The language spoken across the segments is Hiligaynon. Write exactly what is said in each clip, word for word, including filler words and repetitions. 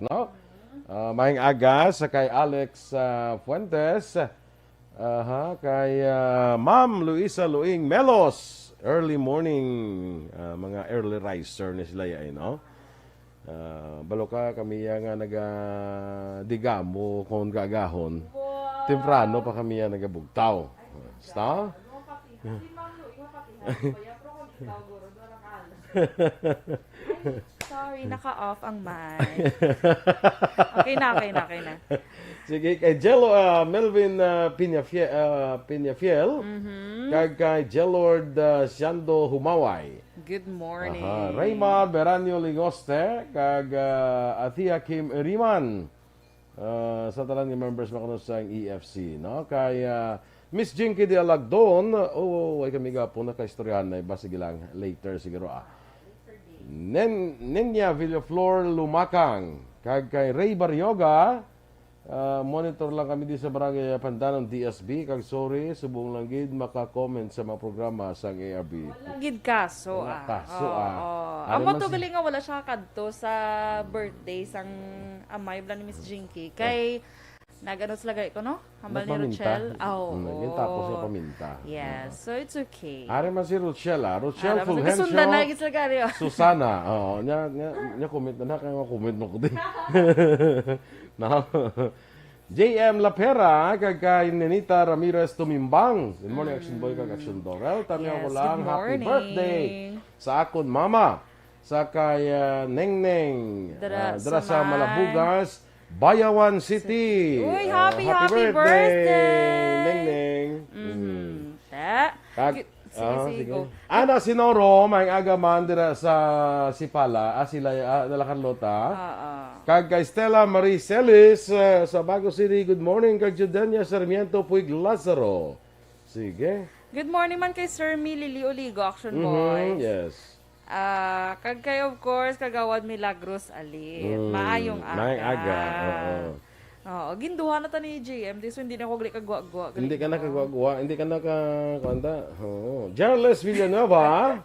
no? Ah, maayong aga sa kay Alex, ah, Fuentes. Aha, kay, ah, Ma'am Luisa Luing Melos. Early morning, ah, mga early riser ni sila ya, eh, no? Ah, balo ka, kami ya nga naga-, digamo kon kaagahon. Wow! Temprano pa kami ya nagabugtaw. Ay, basta? Ano, pati, si Ma'am Luing, mapati na ako ya, pero kung ikaw, guro, doon ang alas. Ay, sorry, naka-off ang mic. Okay na, okay na, okay na. Sige, kay Jello, ah, Melvin, ah, Peñafiel, ah, Peñafiel, Mhm. kag kay Jellord, ah, Siando Humaway. Good morning. Aha, Raymar Beranio Lingoste, kag, ah, Athea Kim Iriman. Ah, sa tanan nga members, makuno sa E F C, no? Kay, ah, Miss Jinky de Alagdon, oh, ay kami gapon nakaistoryahan na iba. Sige lang, later siguro, ah. Nen-, Nenya Villaflor Lumakang, kag kay Ray Barrioga, ah, monitor lang kami di sa Barangay Pandanon, D S B, kag sorry, subong lang gid maka-comment sa mga programa sang A R B. Wala gid kaso, Wala ah. kaso, Oo, ah. oo. Ari Amo man to si gali nga wala siya kadto sa birthday sang amay bala ni Miss Jinky. Kay nag-ano sila gali ko, no? Hambal ni Nagpaminta. Rochelle. Ah, oo. Mm, yun, tapos yung paminta. Yes. Oo. So, it's okay. Ari man si Rochelle, ah. Rochelle Ari man si Fulgencio, Kasundan na, gid sila gali, oh. Susana. Oo, nya, nya, nya comment na, kaya comment mo ko din. No? J M Lapera, kag kay Nenita Ramirez Tumimbang. Good morning, Action Boy, kag Action Dorel. Tamiyaw ko Yes, lang, good happy morning. birthday sa akon mama. Sa kay, ah, Nengneng, Dira ah, dira sa sa may Malabugas, Bayawan City. Uy, Ah, happy, happy happy birthday, birthday. Nengneng. Mhm. Mm. Ta-, Kag-, gi-, sige, ah, sige, sige. go. Ana Sinoro, may agaman dira sa Sipala, ah, sila, ah, Dela Carlota. Ah, ah. Kag kay Stella Marie Celis, ah, sa Bago City, good morning. Kag Judenia Sarmiento Puig Lazaro. Sige. Good morning man kay Sir Millie Oligo, Action Mhm, Boys. yes. Ah, kag kay, of course, Kagawad Milagros Alit. Mm, Maayong aga. maayong aga, oo. Oo, ginduha na ta ni J M, di, so hindi na ko gali kagwa-gwa, gali Hindi ka na na. kagwa-gwa, hindi ka na ka-, kuwan ta? Oo. Jarles Villanueva.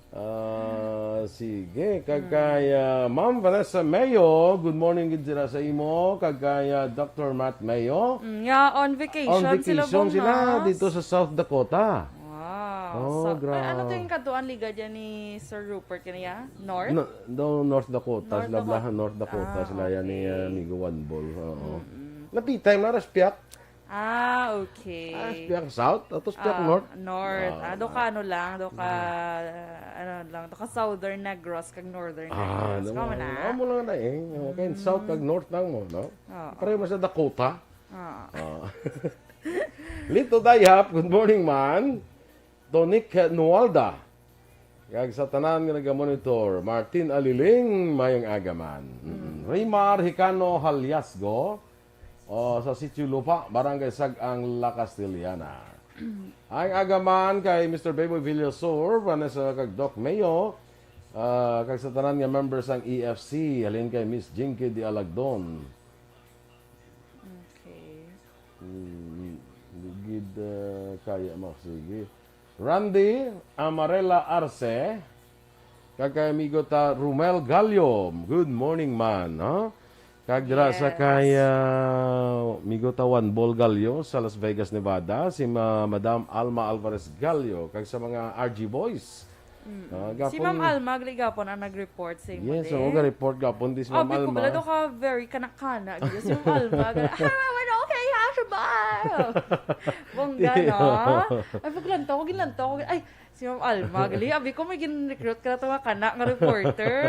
Ah, sige. Kag Hmm. kay, ah, Ma'am Vanessa Mayo, good morning gid sila sa imo. Kag kay, ah, Doctor Matt Mayo. Mm, nga, on vacation On sila, vacation Bong, sila no? dito sa South Dakota. Wow. Oh, So, ay, ano to grabe. yung kanto, ang liga dyan ni Sir Rupert kaniya? North? No, no, North Dakota. North Sila Dakota. Blahan, North Dakota. Ah, Sila yan ni, okay. uh, Amigo One Ball. Oo. Mm-mm. Napitay, maras piyak. Ah, okay. Ah, piyak South, tapos piyak Ah, North. North. Ah, Ah, do ka ano lang, do ka, Mm. ano lang, do ka Southern Negros, kag Northern Ah, Negros. ano Kamo nga, na? amo lang na eh. Okay, Mm. South kag North lang mo, no? Oo. Pareho man sa Dakota. Oo. Ah. Lito Dayap, good morning, man. Tonic Nualda. Kag sa tanan nga nagamonitor, Martin Aliling, mayong aga man. Mm-mm. Mm. Raymar Hicano Haliasgo, o, sa Sitio Lupa, Barangay Sag-ang, La Castellana. Ang aga man kay Mister Beboy Villasor, Vanessa kag Doc Mayo, ah, kag sa tanan nga members sang E F C, halin kay Miss Jinky de Alagdon. Okay. Mm, di gid, ah, kaya mo. Sige. Randy Amarela Arce, kag kay amigo ta Romel Gallo. Good morning, man, no? Kag dira sa Yes. kay, ah, amigo ta Juan Bol Gallo sa Las Vegas, Nevada, si ma-, Madam Alma Alvarez Gallo, kag sa mga R G Boys. Mm-mm. Ah, Si gapon Ma'am Alma, gali gapon ang nag-report sa imo, Yes, di? oo, ga-report gapon di si Ma'am Abi ko, Alma. bala daw ka very kana-kana, gid. Si Ma'am Alma, gali, "Ah, ano, okay, ha, siya ba?" Bongga, no? Ay, paglantaw ko, ginlantaw ko, ay, si Ma'am Alma, gali, abi ko, may gin-recruit ka na to nga kana nga reporter.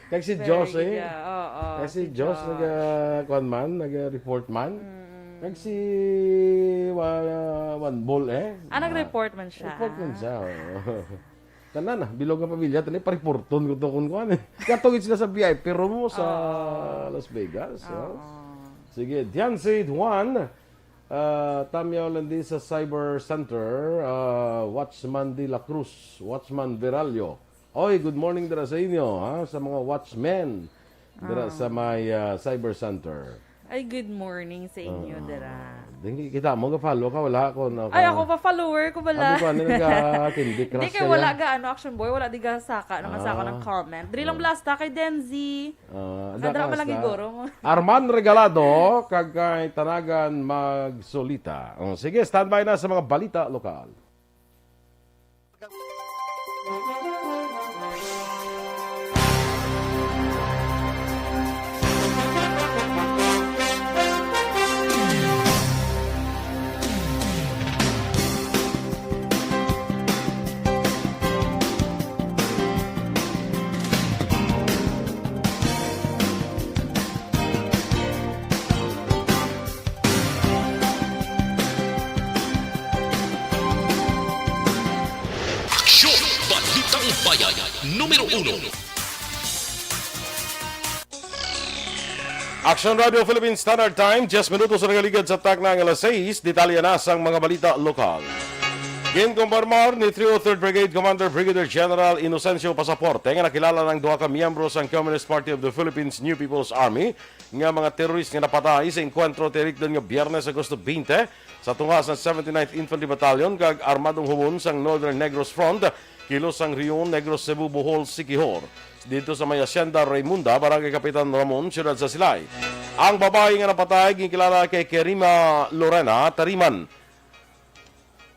Kag si Very Josh, good, eh. yeah. Oo, Kag si si Josh, Josh. naga-, kuwan man, naga-report man. Mm. Kag si Wa-, Juan Bol, eh. Ah, Ah, nag-report man siya. report man siya, oo. Tanan na, bilog nga pamilya, tanan, pareporton ko to kung kuwan, eh. Katungid sila sa V I P room mo sa Oo. Las Vegas, Oo. oh. Sige, Diancy Juan, ah, Tamyaw Landi sa Cyber Center, ah, Watchman De La Cruz, Watchman Verallo. Oy, good morning dira sa inyo, ha, sa mga watchmen dira Ah. sa may, ah, Cyber Center. Ay, good morning sa inyo, Ah, dira. Di kita mo, ga-follow ka, wala ko, no, Ay, ka ako pa, follower ko bala. Ano ko, ano, nag-, ah, Candy Crush Hindi, kay ka wala yan? Ga, ano, Action Boy, wala di ga saka, naman sa ako Ah. Ng comment. Diri lang Ah. Blasta kay Denzi. Ah, Kadra da-, man lagi basta. Guro mo. Arman Regalado, kag kay Tanagan Magsolita. Oh, sige, standby na sa mga balita lokal. Aksyon! Balitang Bayan, numero uno. Aksyon Radio Philippine Standard Time, diyes minutos sa nagaligad sa takna nga alas sais, detalye na sang mga balita lokal. Ginkumpirmar ni three oh third Brigade Commander Brigadier General Inocencio Pasaporte nga nakilala ng duha ka miyembro sang Communist Party of the Philippines New People's Army nga mga terorist nga napatay sa engkwentro tirik nga Biyernes, Agosto twenty, sa tunga sa seventy-ninth Infantry Battalion kag armadong hubon sang Northern Negros Front, kilos sang Rion, Negros, Cebu, Bohol, Siquijor, didto sa may Hacienda Raymunda, Barangay Kapitan Ramon, siyudad sa Silay. Ang babayi nga napatay ginkilala kay Kerima Lorena Tariman,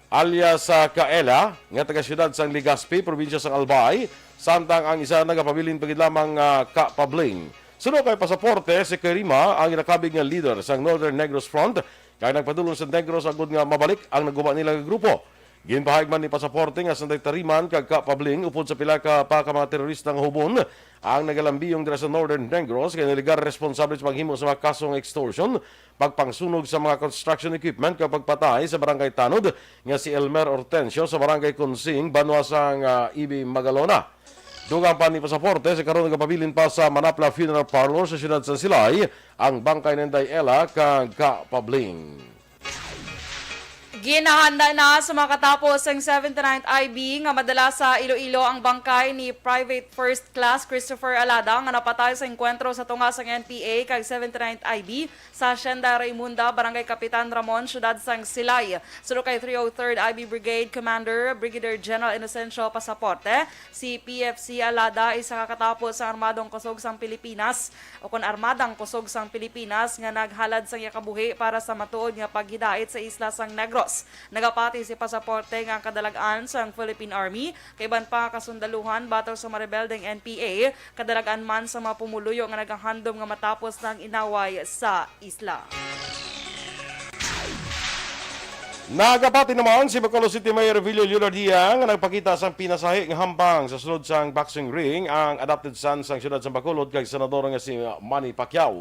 alias, ah, Kaela, nga taga siyudad sang Legazpi, probinsya sang Albay, samtang ang isa nagapabilin pa gid lamang, ah, Kapabling. Suno kay Pasaporte, si Kerima ang ginakabig nga leader sang Northern Negros Front, kay nagpadulong sa Negros agud nga mabalik ang nagguba nila nga grupo. Ginpahayag man ni Pasaporte nga sanday Tariman kag Kapabling upod sa pila ka pa ka mga terorista nga hubon ang nagalambiyong dira sa Northern Negros, kay naligar responsable sa paghimo sa mga kaso nga extortion, pagpangsunog sa mga construction equipment, kag pagpatay sa barangay tanod nga si Elmer Hortensio sa barangay Consing, banwa sang, ah, Ibi, Magalona. Dugang pa ni Pasaporte, sa karon nagapabilin pa sa Manapla Funeral Parlor sa siyudad sa Silay ang bangkay ni Inday Ella kag Kapabling. Ginahanda na sa makatapos ang seventy-ninth I B nga madala sa Iloilo ang bangkay ni Private First Class Christopher Alada nga napatay sa engkwentro sa tunga sang N P A kag seventy-ninth I B sa Hacienda Raymunda, Barangay Kapitan Ramon, Siyudad sang Silay. Suno kay three oh third I B Brigade Commander Brigadier General Inocencio Pasaporte, si P F C Alada isa ka katapo sa Armadong Kusog sang Pilipinas, o kon Armadang Kusog sang Pilipinas, nga naghalad sang iya kabuhi para sa matuod nga paghidait sa isla sang Negros. Nagapati si Pasaporte nga ang kadalag-an sang Philippine Army kag iban pa nga kasundaluhan batok sa mga rebeldeng N P A, kadalag-an man sa mga pumuluyo nga nagahandom nga matapos na ang inaway sa isla. Nagapati naman si Bacolod City Mayor Revilio Leonardia nga nagpakita sang pinasahi nga hampang sa sulod sang boxing ring ang adopted son sang siyudad sang Bacolod kag senador nga si Manny Pacquiao.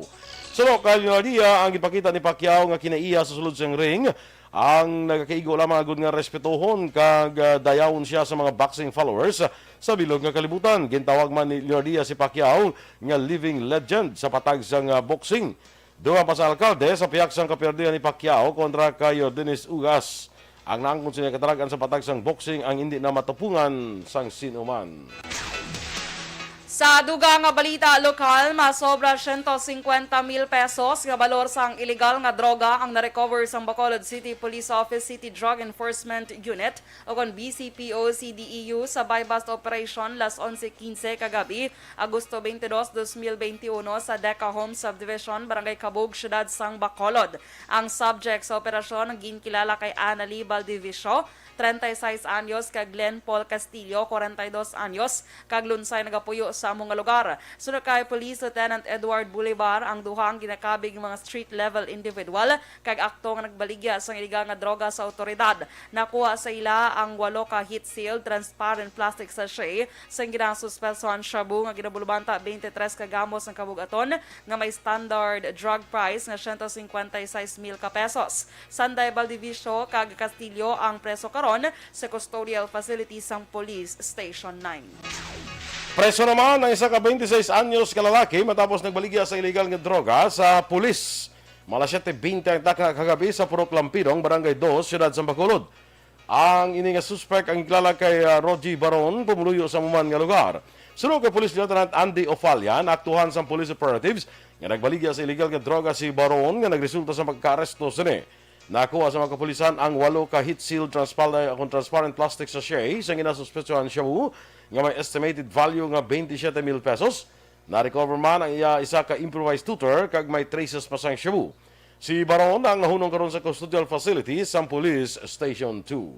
Suno kay Leonardia, ang gipakita ni Pacquiao nga kinaiya sa sulod sang ring ang nagakaigo lamang agud nga respetohon kag, ah, dayawon siya sa mga boxing followers sa bilog nga kalibutan. Gintawag man ni Leonardia si Pacquiao nga living legend sa patag sang, ah, boxing. Dugang pa sa alkalde, sa pihak sang kapiyerdihan ni Pacquiao kontra kay Dennis Ugas, ang naangkon sini katalag-an sa patag sang boxing ang indi na matupungan sang sin-o man. Sa dugang nga balita lokal, masobra siyento singkwenta mil pesos nga balor sang iligal nga droga ang na-recover sang Bacolod City Police Office City Drug Enforcement Unit o kon B C P O C D E U sa buy-bust operation las onse quince kagabi, Agosto twenty-dos, dos mil twenty-uno, sa Deca Home Subdivision, Barangay Cabug, Siyudad sang Bacolod. Ang subject sa operasyon ang ginkilala kay Annalie Baldivicio, treinta y seis anyos, kag Glenn Paul Castillo, cuarenta y dos anyos, kag lunsay nagapuyo sa amo nga lugar. Suno kay Police Lieutenant Edward Bolivar, ang duha ang ginakabig mga street-level individual kag akto nga nagbaligya sang iligal nga droga sa awtoridad. Nakuha sa ila ang walo ka heat-sealed transparent plastic sachet sang ginasuspesohan shabu nga ginabulubanta twenty-tres ka gramos ang kabug-aton nga may standard drug price nga siyento singkwenta y seis mil ka pesos. Sanday Baldivicio kag Castillo ang preso karon sa custodial facility sang Police Station nine. Preso naman ang isa ka twenty-six anyos ka lalaki matapos nagbaligya sa iligal nga droga sa pulis. Mga alas siyete bente ang takna kagabi sa Purok Lampidong, Barangay Dos, Siyudad sa Bacolod. Ang ini nga suspek ang gilala kay, ah, Rogie Baron, pumuluyo sa amo man nga lugar. Suno kay Police Lieutenant Andy Ofalian, aktuhan sang police operatives nga nagbaligya sa iligal nga droga si Baron nga nagresulta sa pagkaaresto sini. Nakuha sa mga kapulisan ang walo ka heat-sealed transpal-, akon transparent plastic sachet sa ginasuspetsahan shabu nga may estimated value nga twenty-seven mil pesos. Na-recover man ang iya isa ka improvised tutor kag may traces pa sang shabu. Si Baron ang nahunong karon sa custodial facility sang Police Station two.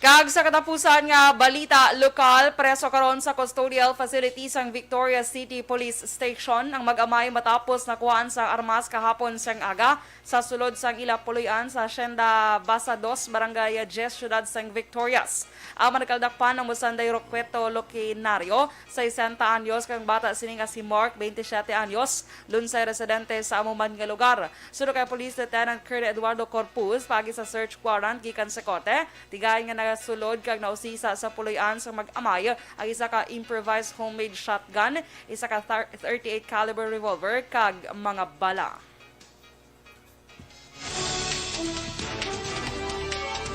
Kag sa katapusan nga balita lokal, preso karon sa custodial facility sang Victoria City Police Station ang mag-amay matapos nakuhaan sang armas kahapon sang aga sa sulod sang ila puloy-an sa Hacienda Basa Dos, Barangay Diez, Siyudad sang Victorias. Ang managkaldakpan ang Musanday Roqueto Loquinario, sesenta anyos, kag bata sini nga si Mark, twenty-seven anyos, lunsay residente sa amo man nga lugar. Suno kay Police Lieutenant Colonel Eduardo Corpus, paagi sa search warrant gikan sa korte, tigayon nga nagasulod kag nausisa sa puloy-an sang mag-amay ang isa ka improvised homemade shotgun, isa ka thir-, thirty-eight caliber revolver, kag mga bala.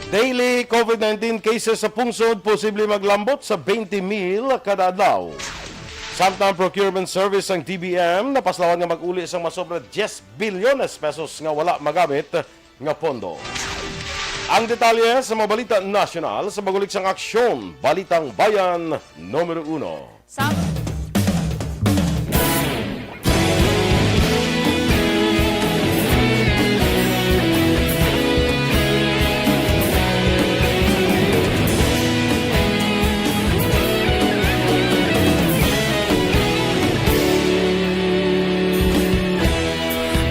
Daily COVID nineteen cases sa pungsod posible maglambot sa twenty mil kada adlaw. Samtang procurement service sang D B M napaslawan nga mag-uli sang masobra diyes bilyones pesos nga wala magamit nga pondo. Ang detalye sa mga balita nasyonal sa pag-ulik sang Aksyon, Balitang Bayan, numero uno. Sa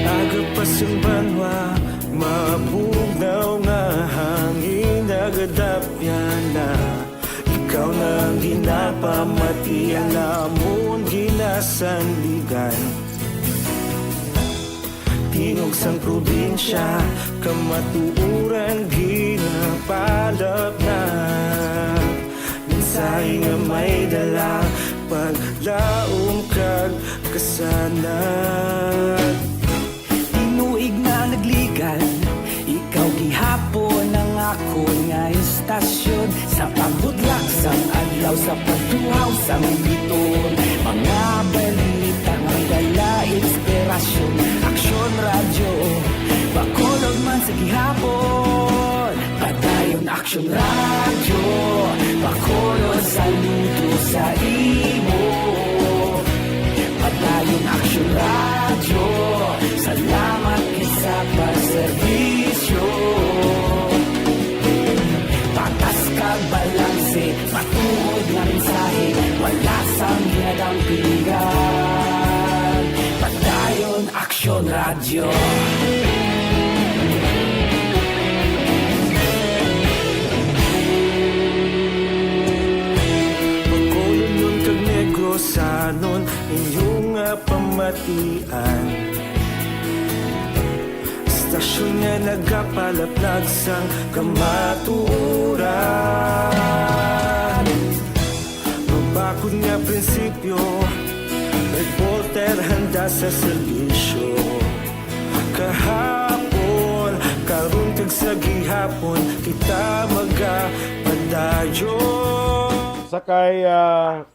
Aga pa sing banwa, mabugnaw nga hangin nagadapyan na. Ikaw na ang ginapamati, ang amon ginasandigan. Tingog sang probinsya, kamatuoran ginapalapnag. Mensahe nga may dala, paglaom kag kasanag. Tinuig na nagligan, ikaw gihapon ang akon nga istasyon. Sa pagbudlak sang adlaw, sa pagtuhaw sang biton, mga balita nga dala inspirasyon. Aksyon Radyo, Bacolod man sa gihapon. Padayon Aksyon Radyo, Bacolod, saludo sa imo. Padayon Aksyon Radyo, salamat gid sa pagserbisyo. Patas kag balanse, matuod nga mensahe, wala sang ginadampigan. Padayon Aksyon Radyo. Bacolodnon kag Negrosanon, inyo nga pamatian. Istasyon nga nagapalapnag sang kamatuoran. Mabakod nga prinsipyo, reporter handa sa serbisyo. Kahapon, karon kag sa gihapon, kita magapadayon. Sa kay, ah,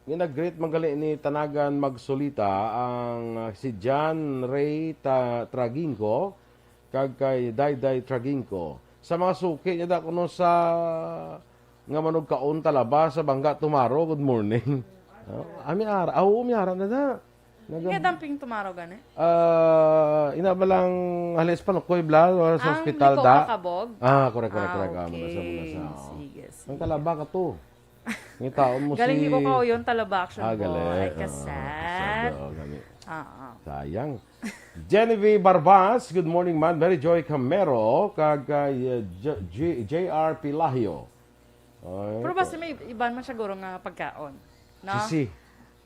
ginag-greet man gali ni Tanagan Magsulita ang, ah, si John Ray Ta-, Traginco kag kay Dayday Traginco. Sa mga suki niya da kuno sa nga manugkaon talaba sa Bangga Tumaro, good morning. Oh, ami ara, ah, oo, mi ara na da. Nagam- Nga dumping tomorrow gani? Ah, ina ba lang halis pa no, Kuy Bla, or sa Ang ospital Nico da? Kakabog? Ah, correct, correct, Ah, correct. Ah, okay. Muna sa, muna sa, oh. Sige, sige. Ang talaba ka to. Ngitaon mo Galing si ni ko kauyon, talaba action Ah, mo. galing. Ay, Ah, kasad. kasad, oh, gani. Ah, ah. Sayang. Genevieve Barbas, good morning, man. Mary Joy Camero, kag, ah, J-, J-, J R Pilahio. Ay, Pero basta ko- may iban man siya guro nga pagkaon. No? Sisi.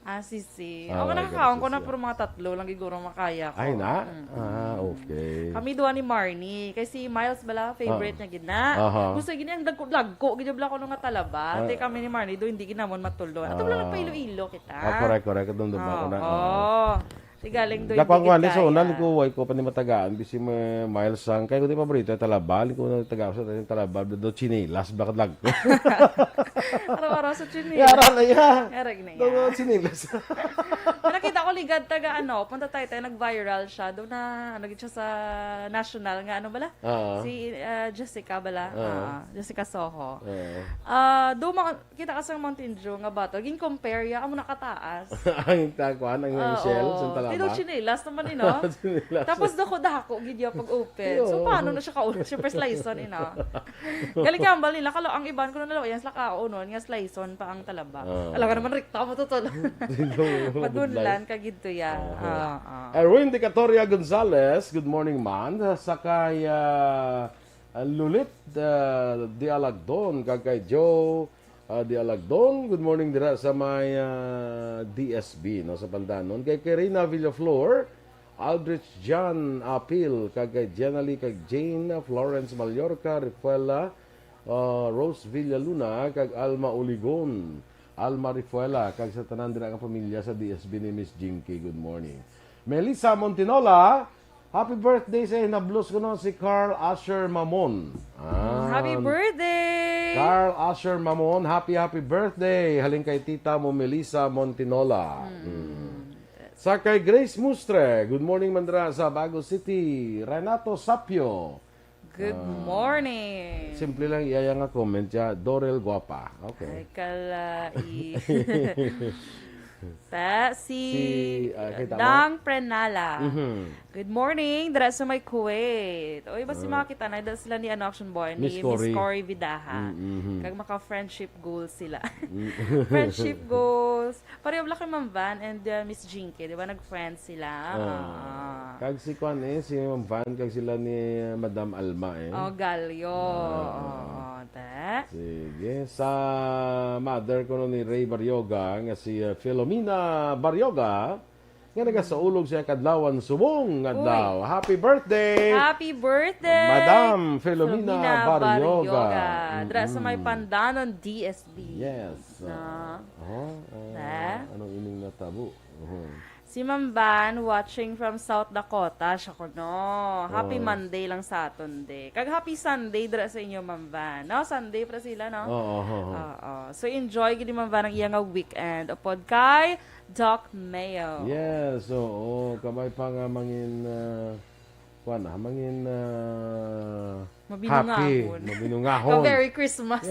Ah, sisi. Ah, Ako ay, nakakaon ko na, sisi. Pero mga tatlo lang guro makaya ko. Ay, na? Mm. Ah, okay. Kami duha ni Marnie. Kay si Miles bala, favorite Ah. niya gid na. Aha. Gusto gid niya ang dagko-dagko, gid bala ko nga talaba. Ah. Te kami ni Marnie, do hindi gid namon matulon. Ato lang Ah. nagpa-Iloilo kita. Ah, correct, correct. Dumdum ako na. Oo. Oo. Di galing doy Gakwang digit ko, ano, so, kaya. Nali ko, way ko pa ni matagaan, bisi may miles sang, kaya ko di paborito, talaba, nali ko na tagaan sa talaba, do chinelas, bakit lang ko. Araw-araw sa chinelas. Yara na ya. Yara na Do ya. Chinelas. Nakita ko ligad taga ano, punta tayo tayo, nag-viral siya. Doon na, ano, gid siya sa national nga, ano bala? Oo. Si, ah, Jessica bala? Oo. Ah, Jessica Soho. Oo. Ah, do ma-, kita ka sa Mountain Dew nga bottle, gin-compare ya, amo nakataas. Ang takuan, ang Oo. Shell, sa talaba. Pero chinelas naman, eh, no? Chinelas. Tapos dako-dako, gid ya pag-open. So, Yo. Paano na siya kaon? Siyempre, slice-on, eh, no? Galing ka, ang bali, nakalo-, ang iban ko na nalawa, yan sila kaon, no? Nga slice-on pa ang talaba. Oo. Alam ka naman, rikta mo to, tol. Madunlan ka, gid to, ya. Oo. Oo. Erwin Decatoria Gonzalez, good morning, man. Sakay, ah, ah, Lulit, ah, Dialagdon, kag kay Joe, ah, Dialagdon. Good morning dira sa may, ah, D S B, no, sa Pandanon. Kay Karina Villaflor, Aldrich John Apil, kag kay Jenna Lee, kag Jane, Florence Mallorca, Rafaela, ah, Rose Villaluna, kag Alma Uligon, Alma Rifuela, kag sa tanan dira nga pamilya sa D S B ni Miss Jinky. Good morning. Melissa Montinola, happy birthday sa hinablos ko, no, si Carl Asher Mamon. Ah, Happy birthday! Carl Asher Mamon, happy, happy birthday. Halin kay tita mo, Melissa Montinola. Mm. Mm. Sa kay Grace Mustre, good morning, mandra sa Bago City. Renato Sapio. Good Ah, morning. Simple lang, iya nga comment siya, Dorel Guapa. Okay. Ay, kalai. Ta, si Si, ah, kita mo? Dang Prenala. Mhm. Good morning, dira sa may Kuwait. Oy, basi Ah. Makakita na, dahil sila ni, ano, Action Boy, ni Miss Miss Cory. Cory Vidaha. Mm, mhm. Kag maka-friendship goals sila. Mm. Friendship goals. Pareho bala kay Ma'am Van and, uh, Miss Jinky, di ba? Nag-friends sila. Ah. Ah. Kag si kwan eh, si Ma'am Van, kag sila ni Madam Alma eh. Oh, Galio. Ah. Oo, te. Sige. Sa mother ko no ni Ray Barrioga, nga si, uh, Filomena Barrioga, nga nagasaulog sa kadlawan subong nga Uy. Adlaw. Happy birthday! Happy birthday! Madam Filomena Filomena Barrioga. Barrioga. Dira sa may Mm-mm. Pandanon, D S B. Yes. Na. Ah, ah, Na? Anong ining natabo? Mhm. Si Ma'am Van watching from South Dakota. Siya ko, no. Happy Oh. Monday lang sa aton, de. Kag happy Sunday dira sa inyo, Ma'am Van. No, Sunday pa sila, no? Oo, oo, oo. Oo. So, enjoy gid ni Ma'am Van ang iya nga weekend. Upod kay Doc Mayo. Yes, oo. Kamay pa nga mangin, ah, kuwan na, mangin, ah, Mabinungahon. Happy, mabinungahon. Ka Merry Christmas.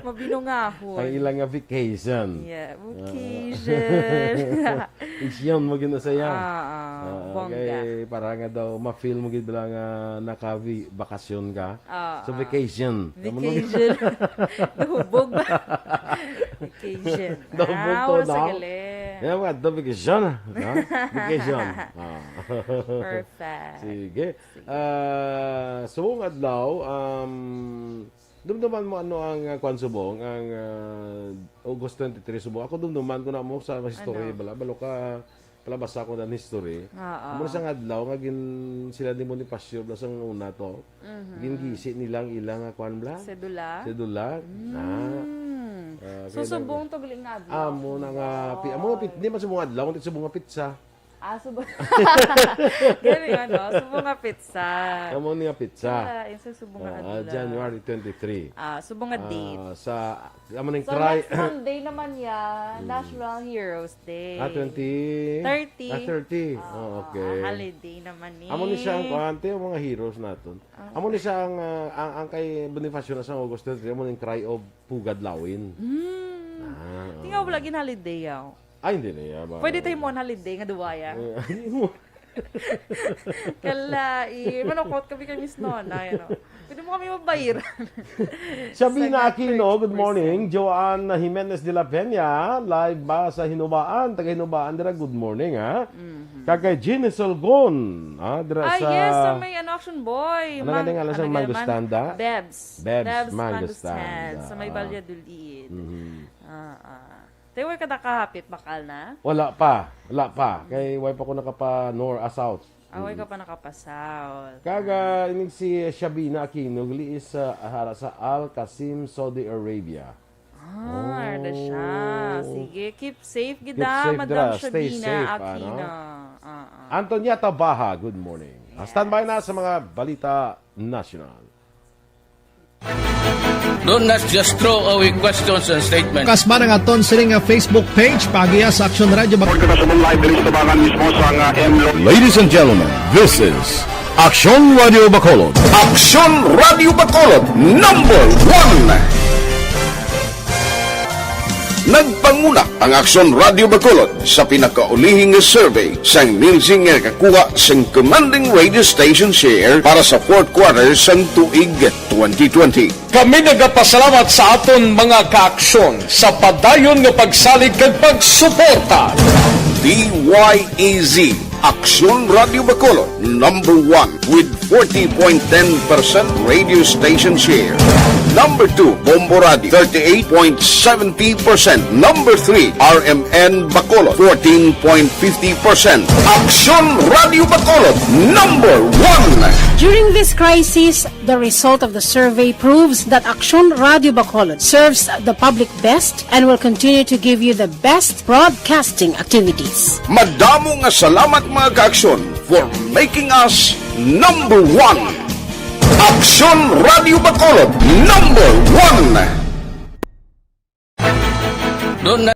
Mabinungahon. Ang ilang nga vacation. Yeah, Ah. Vacation. Isyan mo gid na saya. Ah, ah, Ah, bongga. Kay para nga daw ma-feel mo gid bala nga naka-vi-, bakasyon ka. Ah, Sa ah. Vacation. Tama mo gid. Vacation. Nahubog ba? Vacation. Nahubog Ah, to wala sa na. Galing. Yan, mga daw vacation. Ha? Vacation. Ah. Perfect. Sige. Sige. Ah, subong adlaw, um, dumduman mo ano ang, ah, kwan subong, ang, ah, August twenty-three subong. Ako dumduman ko na mo sa history, Ano? bala, balo ka, palabasa ko ng history. Oo. Amo na sang adlaw nga gin-, sila ni Bonifacio, bala sang una to. Mhm. Gingisi nila ang ilang, ah, kwan, bala? Sedula? Sedula. Mm. Ah, So, kaya subong to galing nga adlaw. Amo na nga, pi-, amo nga pit-, di man subong adlaw, kundi subong nga pitsa. Ah, subong. Gani, ano, subong nga pitsa. Amo ni nga pitsa. Wala, yung sa subong nga Ah, adlaw. January twenty-three. Ah, subong nga Ah, date. sa, amo ning So, cry- next Monday naman yan, Mm. National Heroes Day. Ah, twenty? Thirty. Ah, thirty. Ah, Oh, okay. ah, holiday naman ni. Amo ni siya ang kuwante, ang mga heroes naton. Ah. Amo ni siya ang, ah, ang, ang kay Bonifacio na sa August twenty-three, amo ning Cry of Pugad Lawin. Mm. Ah, Tingaw oo. lagi na holiday, yaw. Ay, hindi na yan, Pwede ba? tayo mo holiday nga duwaya. Eh, hindi mo. Kalai, manukot kami kay Miss Nona, you know. Pwede mo kami mabayaran. Sabina Sa Aquino, good morning. Joanne Jimenez de la Peña, live ba sa Hinubaan? Taga Hinubaan dira, good morning, ha? Mhm. Kag kay Jeannie Solgon, ha? Dira Ah, sa yes, sa may ano, Action Boy. Ano Mang-, nga ngalan sa ano nga Mango naman? Stand, ah? Bebs. Bebs Bebs Mango Mango Stand. Stand. Sa may Ah. Valladolid. Mhm. Ah, ah. Tayo, way ka nakahapit, bakal na? Wala pa. Wala pa. Kay way pa ko nakapa-north, ah, south. Ah, way ka Mm. pa nakapa-south. Kaga, Ah. inig si Shabina Aquino, gliis sa, hara sa Al Qasim, Saudi Arabia. Ah, ada siya. Oh. Sige, keep safe gid Keep ah, safe Madam dira. Stay Shabina safe, Aquino. ano? Ah, ah. Antonieta Baha, good morning. Ah, standby na sa mga balita nasyonal. Don't not just throw away questions and statements. Kasma nga aton sini nga Facebook page, pagiya sa Aksyon Radyo Bac- Report ka na sa Moon Live diri sa tabangan mismo sa nga M Lo- Ladies and gentlemen, this is Aksyon Radio Bacolod. Aksyon Radio Bacolod, number one. Nagpanguna ang Aksyon Radio Bacolod sa pinakaulihing nga survey sang Nielsen nga nakakuha sang commanding radio station share para sa fourth quarter sang tuig twenty twenty. Kami nagapasalamat sa aton mga kaaksyon sa padayon nga pagsalig kag pagsuporta. D Y E Z, Aksyon Radio Bacolod, number one with forty point ten percent radio station share. Number two, Bombo Radio, thirty-eight point seventy percent. Number three, R M N Bacolod, fourteen point fifty percent. Aksyon Radio Bacolod, number one. During this crisis, the result of the survey proves that Aksyon Radio Bacolod serves the public best and will continue to give you the best broadcasting activities. Madamo nga salamat, mga kaaksyon, for making us number one. Aksyon Radio Bacolod, number one. Don't not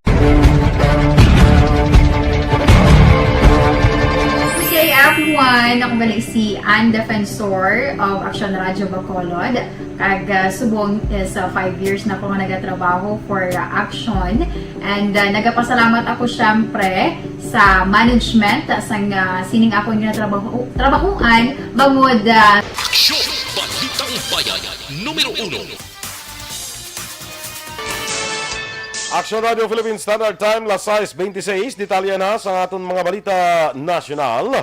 Good day, everyone! Ako gali si Ann Defensor of Action Radio Bacolod. Kag uh, subong is uh, five years na ko nga nagatrabaho for uh, Action. And uh, nagapasalamat ako syempre sa management uh, sang uh, sining akong ginatrabaho trabahuan bangod uh, Aksyon! Balitang Bayan, numero uno. Action Radio Philippine Standard Time, las sais bente seis. Detalye na sa aton mga balita nasyonal.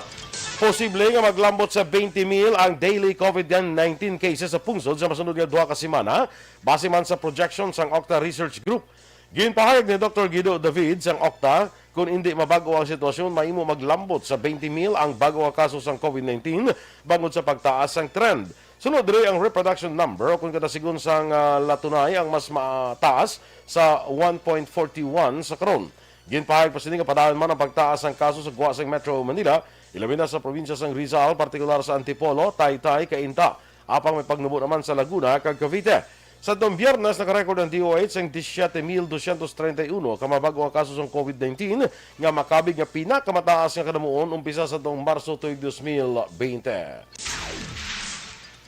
Posible nga maglambot sa twenty mil ang daily COVID nineteen cases sa pungsod sa masunod nga duha ka semana, base man sa projection sang Octa Research Group. Ginpahayag ni Doktor Guido David sang Octa, kung indi mabag-o ang sitwasyon, mahimo maglambot sa twenty mil ang bag-o nga kaso sang COVID nineteen bangod sa pagtaas sang trend. Sunod diri ang reproduction number, o kung kada sigon sang ah, latunay ang mas mataas sa one point forty one sa karon. Ginpahayag pa sini nga padayon man ang pagtaas sang kaso sa gwa sang Metro Manila, ilabi na sa probinsya sang Rizal, partikular sa Antipolo, Taytay, Cainta, apang may pagnubo naman sa Laguna kag Cavite. Sa atong Biyernes, nakarecord ang D O H sang disisyete mil dosyentos treinta y uno ka mga bag-o nga kaso sang COVID nineteen, nga makabig nga pinakamataas nga kadamuon umpisa sa atong Marso tuig dos mil bente.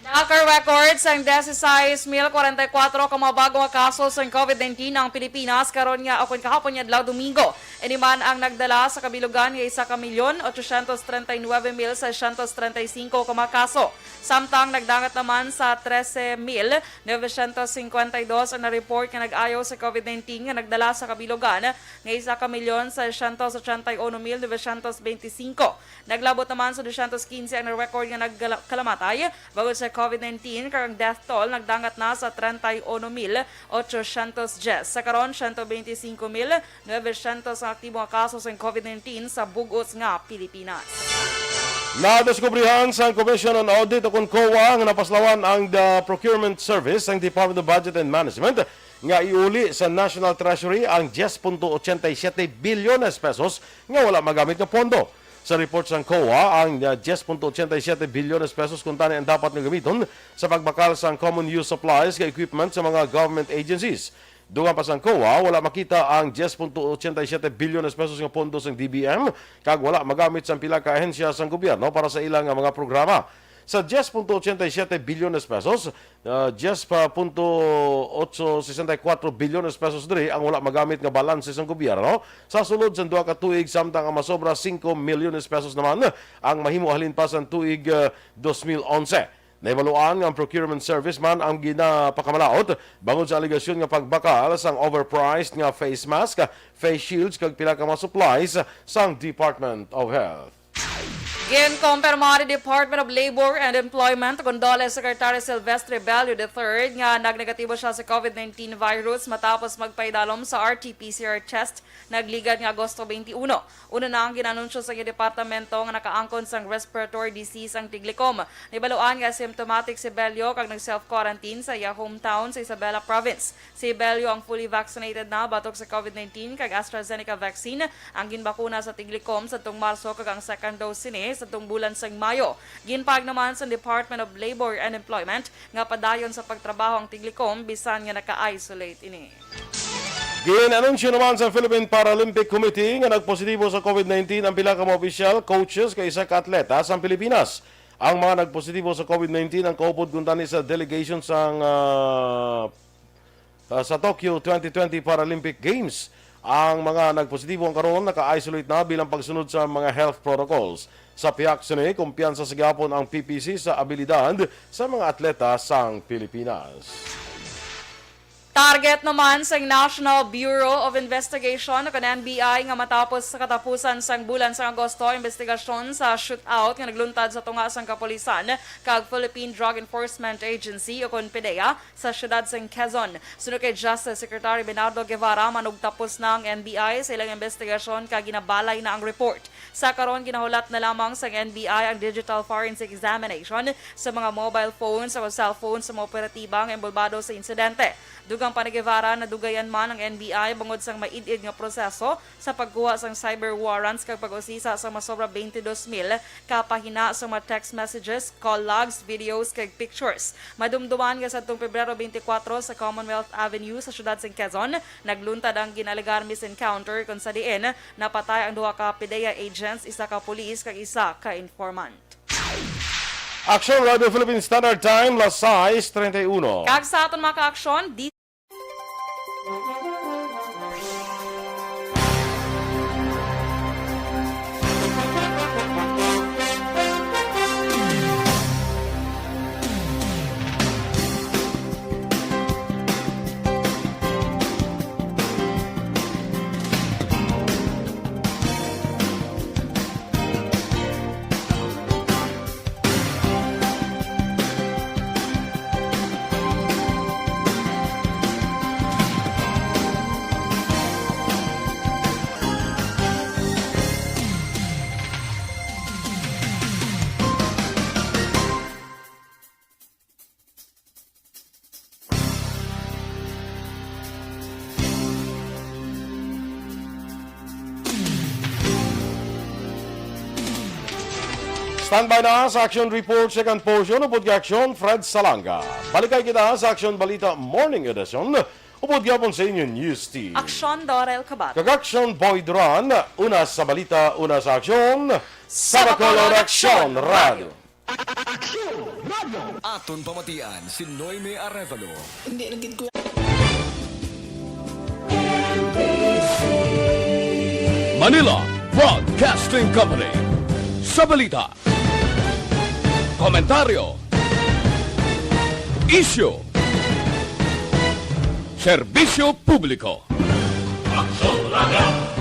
Naka-record sang dieciséis mil cuarenta y cuatro ka mga bag-o nga kaso sang COVID nineteen ang Pilipinas karon nga, o kon kahapon nga adlaw, Domingo. Ini man ang nagdala sa kabilugan nga isa ka milyon, ochocientos treinta y nueve mil seiscientos treinta y cinco ka mga kaso. Samtang nagdangat naman sa trese mil novecientos cincuenta y dos ang na-report nga nag-ayo sa COVID nineteen nga nagdala sa kabilugan nga isa ka milyon, seiscientos ochenta y uno mil novecientos veinticinco. Naglabot naman sa dosyentos quince ang na-record nga nagkalamatay bangod sa COVID nineteen, kag ang death toll nagdangat na sa treinta y uno mil ochocientos diez. Sa karon, siyento bente singko mil novecientos ang aktibo nga kaso sang COVID nineteen sa bug-os nga Pilipinas. Nadiskubrihan sang Commission on Audit o kon COA nga napaslawan ang the procurement service sang Department of Budget and Management nga iuli sa National Treasury ang diyes punto ochenta y siyete bilyones pesos nga wala magamit nga pondo. Sa report sang COA, ang uh, diyes punto ochenta y siyete bilyones pesos kuntani ang dapat nga gamiton sa pagbakal sang common use supplies nga equipment sa mga government agencies. Dungan pa sang COA, wala makita ang diyes punto ochenta y siyete bilyones pesos nga pondo sang D B M kag wala magamit sang pila ka ahensya sang gobyerno para sa ila nga mga programa. Sa diyes punto ochenta y siyete bilyones pesos, uh, diyes punto otso sesenta y kuwatro bilyones pesos diri ang wala magamit nga balanse sang gobyerno sa sulod sang duha ka tuig, samtang ang masobra singko milyones pesos naman ang mahimo halin pa sang tuig uh, dos mil onse. Nahibaluan nga ang procurement service man ang ginapakamalaot bangod sa alegasyon nga pagbakal sang overpriced nga face mask, face shields kag pila ka mga supplies sang Department of Health. Ginkumpirma ni Department of Labor and Employment Condoles Secretary Silvestre Bello the third nga nagnegatibo siya sa COVID nineteen virus matapos magpaidalom sa R T P C R test nagligad nga Agosto twenty-one. Una na ang ginanunsyo sa iyang departamento nga nakaangkon sang respiratory disease ang tiglicom. Nahibaluan nga asymptomatic si Bello kag nag-self-quarantine sa iya hometown sa Isabela Province. Si Bello ang fully vaccinated na batok sa COVID nineteen kag AstraZeneca vaccine ang ginbakuna sa tiglicom sadtong Marso kag ang second dose sini sadtong bulan sang Mayo. Ginpahayag naman sa Department of Labor and Employment nga padayon sa pagtrabaho ang tiglicom bisan nga naka-isolate ini. Gin-anunsyo naman sa Philippine Paralympic Committee nga nagpositibo sa COVID nineteen ang pila ka mga opisyal, coaches, kag isa ka atleta sa Pilipinas. Ang mga nagpositibo sa COVID nineteen ang kaupod kuntani sa delegation sang, ah, ah, sa Tokyo twenty twenty Paralympic Games. Ang mga nagpositibo ang karon naka-isolate na bilang pagsunod sa mga health protocols. Sa pihak sini, kumpiyansa sa gihapon ang P P C sa abilidad sa mga atleta sang Pilipinas. Target naman sang National Bureau of Investigation o kon N B I nga matapos sa katapusan sang bulan sang Agosto ang investigasyon sa shootout nga nagluntad sa tunga sang kapulisan kag Philippine Drug Enforcement Agency o kon PDEA sa siyudad sang Quezon. Suno kay Justice Secretary Bernardo Guevara, manugtapos na ang N B I sa ilang investigasyon kag ginabalay na ang report. Sa karon, ginahulat na lamang sang N B I ang digital forensic examination sa mga mobile phones o cellphone sa mga operatiba nga inbolbado sa insidente. Dugang pa ni Guevara, nadugayan man ang N B I bangod sang maid-id nga proseso sa pagkuha sang cyber warrants kag pag-usisa sa masobra twenty-two mil ka pahina sa mga text messages, call logs, videos, kag pictures. Madumduman nga sadtong Pebrero twenty-four sa Commonwealth Avenue sa siyudad sang Quezon, nagluntad ang ginalegar misencounter, kon sa diin napatay ang duha ka PDEA agents, isa ka pulis, kag isa ka informant. Aksyon Radio Philippine Standard Time, las sais treinta y uno. Kag sa aton mga kaaksyon, di Standby na sa Action Report, second portion, upod kay Action Fred Salanga. Balikay kita sa Action Balita Morning Edition, upod gyapon sa inyo News Team. Aksyon Dorel Cabato. Kag Action Boy Duran, una sa balita, una sa aksyon, sa Bacolod Action Radio. Aksyon Radio. Aton pamatian si Noemi Arevalo. Hindi na gid ko. Manila Broadcasting Company. Sa balita, komentaryo, isyu, serbisyo publiko. Aksyon Radio.